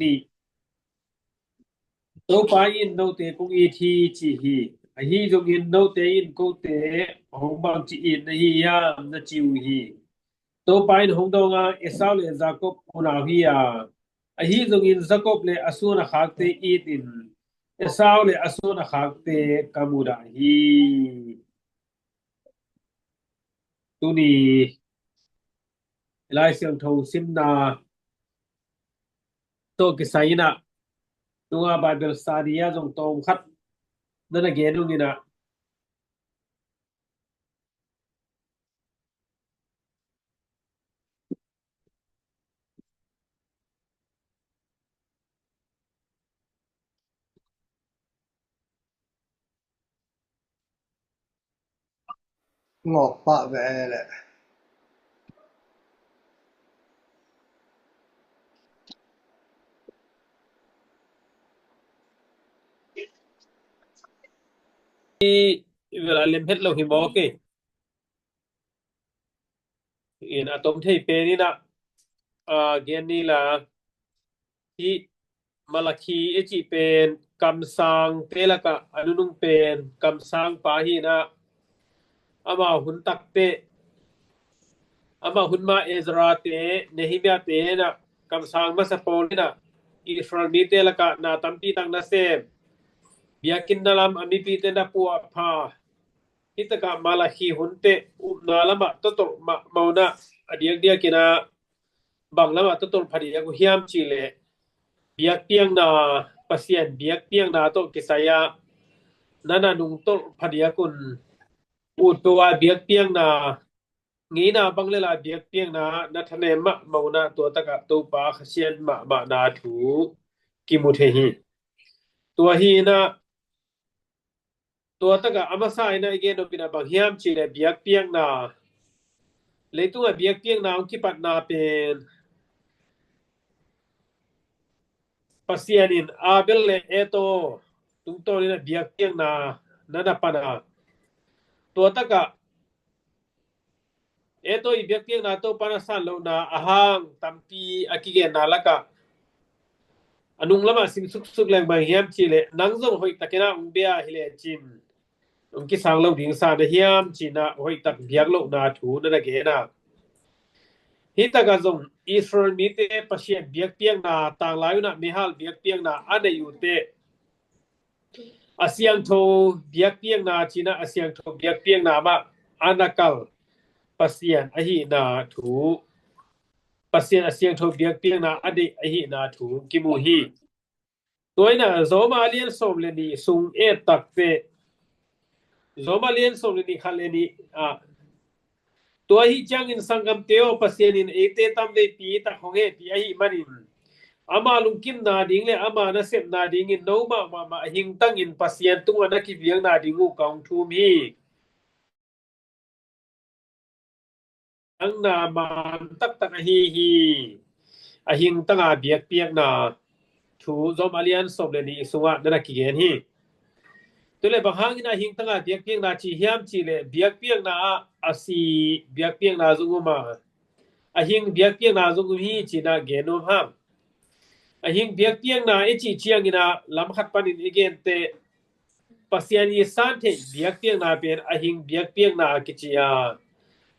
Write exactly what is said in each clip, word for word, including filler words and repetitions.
nih. Topa in note kong it hi ci hi. Ahi zongin note in kote hong bangci it na hi hiam na ci uh hi. Topa in hong dong a, Esau le Jacob unau hi a, ahi zongin Jacob le a suan a khakte itin Esau le a suan a khakte ka mudah hi. Tuni Lai Siangtho simna tawh kisai in ah, nunga Bible study ah zong tawm khat na na gen ung in ah, ngawk pah ve leh. I, i vel a lem het lo hi maw kei. In a tom thei pen in ah, a, gen ni la, hih Malakhi i cih pen kamsangte lakah a nunung pen kamsangpa hi in ah, ama hun takte, ama hun ma Ezra te, Nehemiah te in ah kamsang masa pawl in ah Israel mite lakah na tampi tak na sem, biakinn na lam a mipite na puahpha. Hih takah Malakhi hun teh upna lamah totolh mahmah in ah, a diakdiak in ah bang lamah totolh phadiak uh hiam cih leh, biakpiakna, Pasian biakpiakna tawh kisai ah na na nungtolh phadiak un. Ut peuh a biakpiakna, ngeina bang le la biakpiakna na thanem mahmah un ah, tua takah Topa khasiat mahmahna thu kimu thei hi. Tua hi in ah, tua takah a masa in ah i gen nop in ah bang hiam cih leh biakpiakna, leitungah biakpiakna hong kipatna pen Pasian in Abel le Eto tungtawn in ah biakpiakna na na pan a, tua takah Eto i biakpiakna Topa na san lohna a hang tampi a kigenna lakah a nung lamah sim suksuk leng bang hiam cih leh, nang zong hoih takin ah hong bia hi lecin hong kisang lo ding sa na hiam ci in ah hoih tak biak lohna thu na na gen a. Hih takah zong Israel mite Pasian biakpiakna, tanglai un ah meihal biakpiakna a nei uh teh, a siangtho biakpiakna ci in ah a siangtho biakpiakna mah a na kal Pasian ahihna thu, Pasian a siangtho biakpiakna a deih ahihna thu kimu hi. Tua in ah Roma a lian sawm le nih sung et tak teh, Roma a lian sawm le nih, khat le nih ah, tua ahih ciangin sanggamte aw, Pasian in eite tamveipi tak hong hehpih ahih manin, ama lungkimna ding le ama nasepna dingin no mahmah mah a hingtangin Pasian tungah na kibiakna ding uh ka hong thum hi. Biakpiakna man taktak ahi hi. A hingtanga biakpiakna thu Roma a lian sawm le nih sungah na na kigen hi. Tua leh bang hangin a hingtanga biakpiakna ci hiam cih leh, biakpiakna ah a si biakpiakna zong um a, a hing biakpiakna zong um hi ci in ah gen nuam hang. A hing biakpiakna i cih ciangin ah lam khat panin i gen teh, Pasian i san theih biakpiakna pen a hing biakpiakna kici a,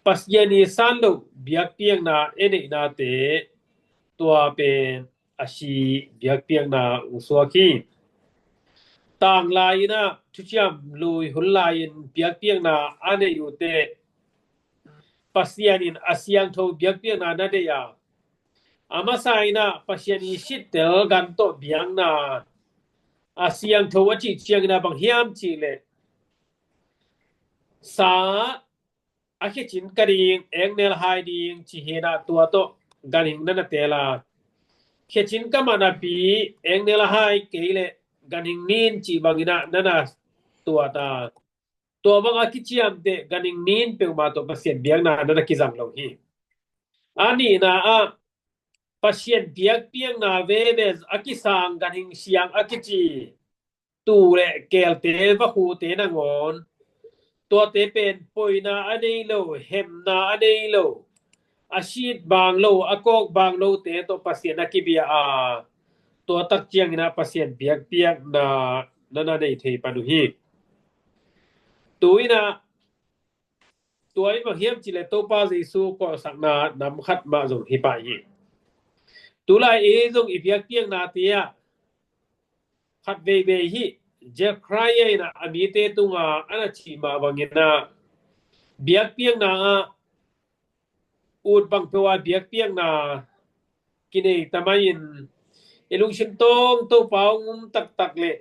Pasian i san loh biakpiakna i neihnate, tua pen a si biakpiakna hong suak hi. Tanglai in ah thuciam lui hun lai-in biakpiakna a nei uh teh, Pasian in a siangtho biakpiakna na deih a, a masa in ah Pasian i sittel gan tawh biakna, a siangtho a cih ciangin ah bang hiam cih leh, sa a khecin ka ding, eknel hai ding ci hi in ah tua tawh ganhing na na teel a, khecin ka mah napi eknel hai kei leh ganhing nin cih bangin ah na na tuat a, tua bang a kiciamteh ganhing nin peuhmah tawh Pasian biakna na na kizang lo hi. A nihna ah Pasian biakpiakna veve a kisang ganhing siang a kici tuu le keelte, vakhute nangawn, tuate pen poina a nei lo, hemna a nei lo, a sit bang lo, a kawk bang lote tawh Pasian a kibia a, tua tak ciangin ah Pasian biakpiakna na na nei thei pan uh hi. Tu-in ah tua in bang hiam cih leh Topa Jesu kawlsakna nam khat mah zong hi pah hi. Tulai ei zong i biakpiaknate ah khat veivei hi. Zechariah in ah a mite tungah a na cih mah bangin ah biakpiakna ah ut bang peuh a biakpiakna kinei ta mai-in i lungsim tawng Topa hong um taktak leh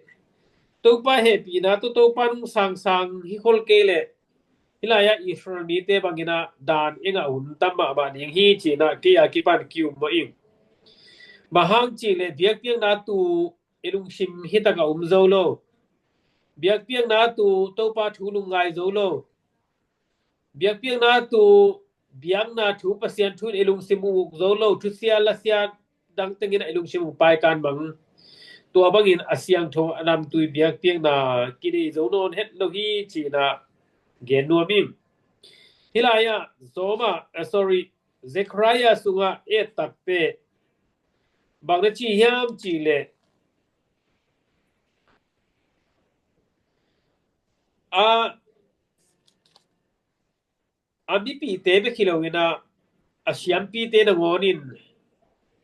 Topa hehpihna tawh Topa nung sangsang hi khol kei leh hih lai-ah Israel mite bangin ah dan eng a hun tam mahmah ding hi ci-in ah kei a kipan ki-um mawh ing. Bang hang cih leh biakpiakna tu i lungsim hi tak a um zo lo. Biakpiakna tu Topa thu lungngai zo lo. Biakpiakna tu biakna thu, Pasian thu in i lungsim uk zo lo, thusia lasia dang tengin ah i lungsim uk paikan bang. Tua bangin a siangtho a namtui biakpiakna kinei zo nawn het lo hi ci-in ah gen nuam ing. Hih lai-ah Zoma, eh, sorry, Zechariah sungah et takte bang na ci hiam cih leh a a mipite bek hi loin ah a siampite nangawn in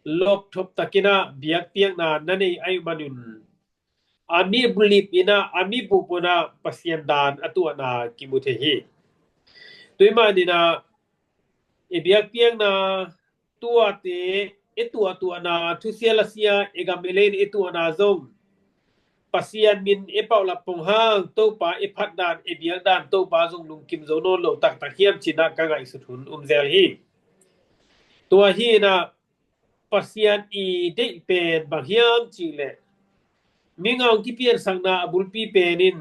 lawpthop takin ah biakpiakna na nei ahih manin a mibup in ah a mibup un ah Pasian dan a tuahna kimu thei hi. Tua ahih manin ah i biakpiakna tuate i tuahtuahna, thusia lasia i gam i lei in i tuahna zong Pasian min i paulap pong hang, Topa i phat dan, i biak dan Topa zong lungkim zo nawn lo taktak hiam ci-in ah ka ngaihsut hun um zel hi. Tua hi-in ah Pasian i deih pen bang hiam cih leh mi ngah hong kipiansakna a bulpi pen in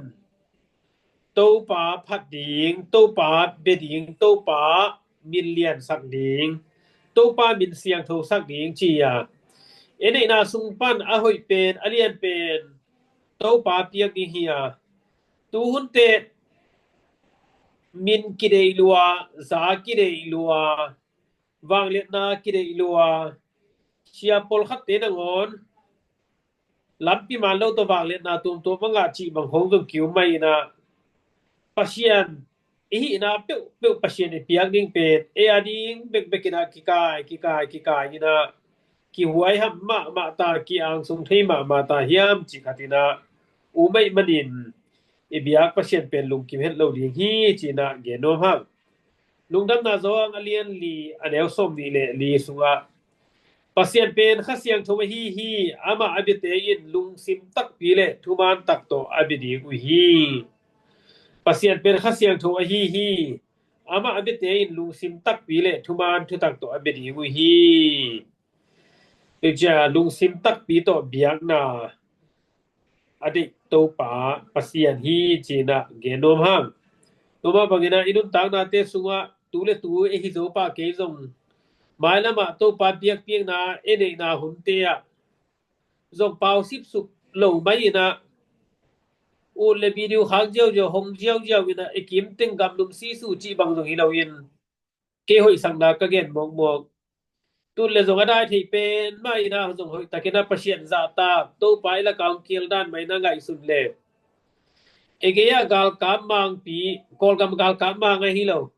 Topa phat ding, Topa bia ding, Topa min liansak ding, Topa min siangthosak ding ci-a i neihna sung pan a hoih pen, a lian pen Topa piak ding hi-a, tuhun teh min kideih lua, za kideih lua, vangliatna kideih lua, sia pawlkhatte nangawn lampi man lo tawh vangliatna tuamtuam a ngah cih bang hong zong ki-um mah in ah, Pasian i hihna peuhpeuh Pasian i piak ding pen ei a ding bekbek in ah kikai, kikai, kikai in ah kihuaiham mahmah ta, ki-angsung thei mahmah ta hiam cih khat in ah um ahih manin i biak Pasian pen lungkim het lo ding hi ci-in ah gen nuam hang. Lungdamna Johan a lian li, a neu sawmnih le li sungah Pasian pen Kha Siangtho ahi hi, amah a biate in lungsim takpi le thuman tak tawh a bia ding uh hi. Pasian pen Kha Siangtho ahi hi, amah a biate in lungsim takpi le thuman thutak tawh a bia ding uh hi. Tua ciang lungsim takpi tawh biakna a deih Topa Pasian hi ci-in ah gen nuam hang. Tua mah bangin ah i nuntaknate sungah tu le tu ei hi zo pah kei zong mailamah Topa biakpiakna ei neihna hunte ah zong pau sipsup lo mai in ah ut le video khak ziauziau, hong ziauziau in ah i kim teng gamlum sisu cih bang zong hi loin kei hoihsakna ka gen mawkmawk. Tun le zong a dai thei pen mah in ah zong hoih takin ah Pasian zahtak, Topa i lakah hong kil dan mah in ah ngaihsun le, i gei ah galkap mangpi, Kawlgam galkap mang ahi lo,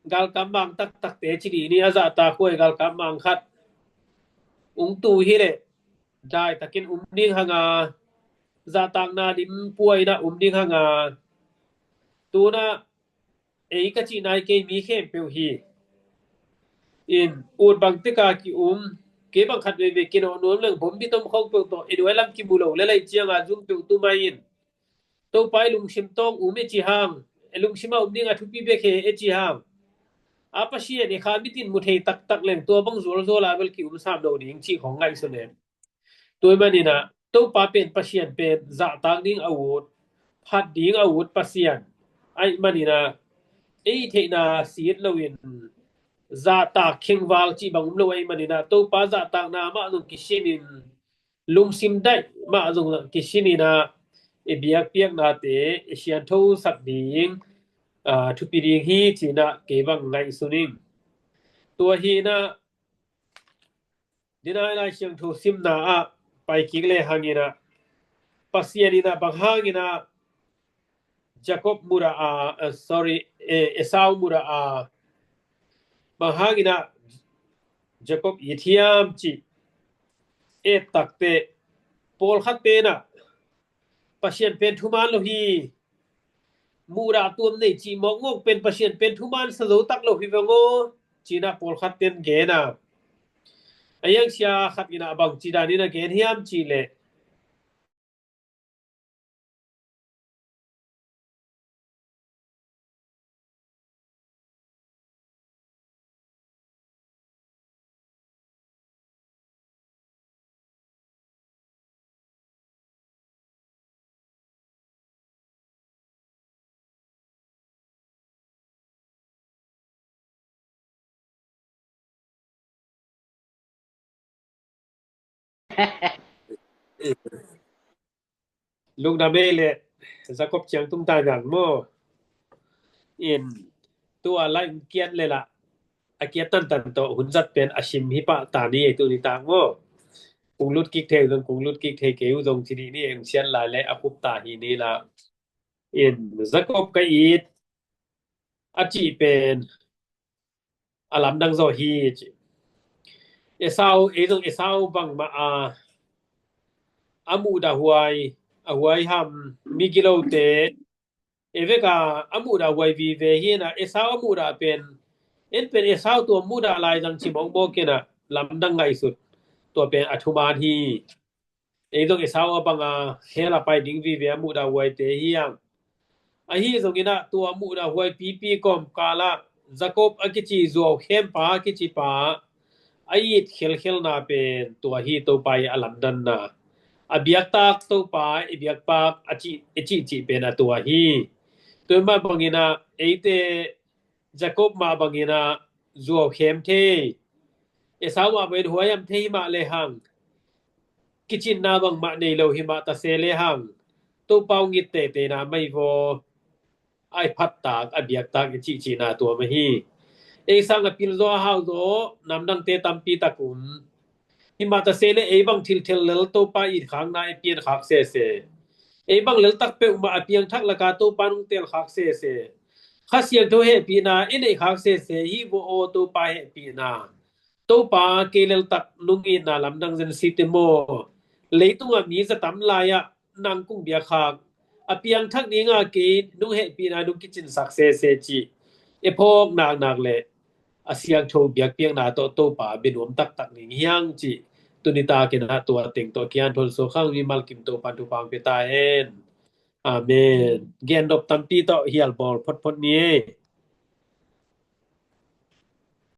galkap mang taktakte ci dih ni, a zahtak huai galkap mang khat ung tu hi leh dai takin um ding hang a, zahtakna lim pua in ah um ding hang a, tu-in ah ei ka cih nai kei mi khempeuh hi. In ut bang tek a ki-um, kei bang khat veivei kinawh nuam leng bombi tom khong peuh tawh i nuai lam kimu lo le lai ciang a zum peuh tu mai in Topa i lungsim tawng um i ci hang, i lungsim a um ding a thupi bek hi i ci hang, a Pasian i kha mit in mu thei taktak leng tua bang zualzual a bel ki-um sam lo ding cih khong ngaihsun e. Tua ahih manin ah Topa pen Pasian pen zahtak ding a ut, phat ding a ut Pasian ahih manin ah ei theihna sit loin zahtak khengval cih bang um lo ahih manin ah Topa zahtakna mah zong kisin in, lungsim daih mah zong kisin in ah i biakpiaknate i sianthosak ding, aa, thupi ding hi ci-in ah kei bang ngaihsun ing. Tua hi-in ah dinai Lai Siangtho simna ah pai kik le hang in ah, Pasian in ah bang hang in ah Jacob mudah a, eh, sorry, eh, Esau mudah a, bang hang in ah Jacob it hiam cih et tak teh, pawlkhat pen ah Pasian pen thuman lo hi, mudah tuam nei cih mawkmawk pen Pasian pen thuman sa zo tak lo hi veng aw, ci-in ah pawlkhat ten gen a. A hiang sia khat in ah bangci dan in ah gen hiam cih leh, Lungdam ei leh, Jacob ciang tung ta nang maw. In, tua lai kiat le lah, a kiat tantan tawh hun zat pen a sim hi pah ta ni ei, tuni tak maw. Kung lut kik thei uh zong, kung lut kik thei kei uh zong ci dih ni ei, hong sian lai leh a khup ta hi ni lah. In, Jacob ka it a cih pen a lamdang zaw hi ci. Esau, ei zong Esau bangmah a, a mudah huai, a huai ham, migilote, ei vek a, a mudah huai vive hi in ah, Esau a mudah pen, en pen Esau tua mudah lai zang ci mawkmawk in ah, lamdang ngaihsut, tua pen a thuman hi. Ei zong Esau a bang a, hell ah pai ding vive a mudah huaite hi hang. Ahi zongin ah tua mudah huai pipi kawmkal ah Jacob a kici zuau khempa a kici pa a it khelkhelna pen tua hi, Topa i a lamdanna. A biaktak Topa i biakpak a cih, i cihcih pen a tua hi. Tua mah bangin ah eite Jacob mah bangin ah zuau khem thei, Esau mah bangin huai ham thei hi mah le hang, kicinna bangmah nei lo hi mah ta se le hang, Topa hong it teitei na mai vaw. Ai phattak, a biaktak i cihcihna tua mah hi. Ei sang a pil zaw, a hau zaw namdangte tampi tak um. Hi mah ta se le ei bang thilthel lel Topa it khakna i pian khak sese. Ei bang leltak peuhmah a piangthak laka Topa nung tel khak sese. Kha Siangtho hehpihna i neih khak sese hi vaw aw, Topa hehpihna. Topa kei leltak nung itna lamdang zen si te maw. Leitungah mi za tam lai-ah nang kung biak khak, a piangthak dinga kei nung hehpihna nung kicinsak sese cih i phawk naknak le a siangtho biakpiakna tawh Topa bia nuam taktak ning hi hang cih tuni takin ah tua teng tawh kian thon suak hang, mimal kim Topan thupha hong pia ta hen. Amen. Gen nop tampi tawh hial bawl photphot ni ei.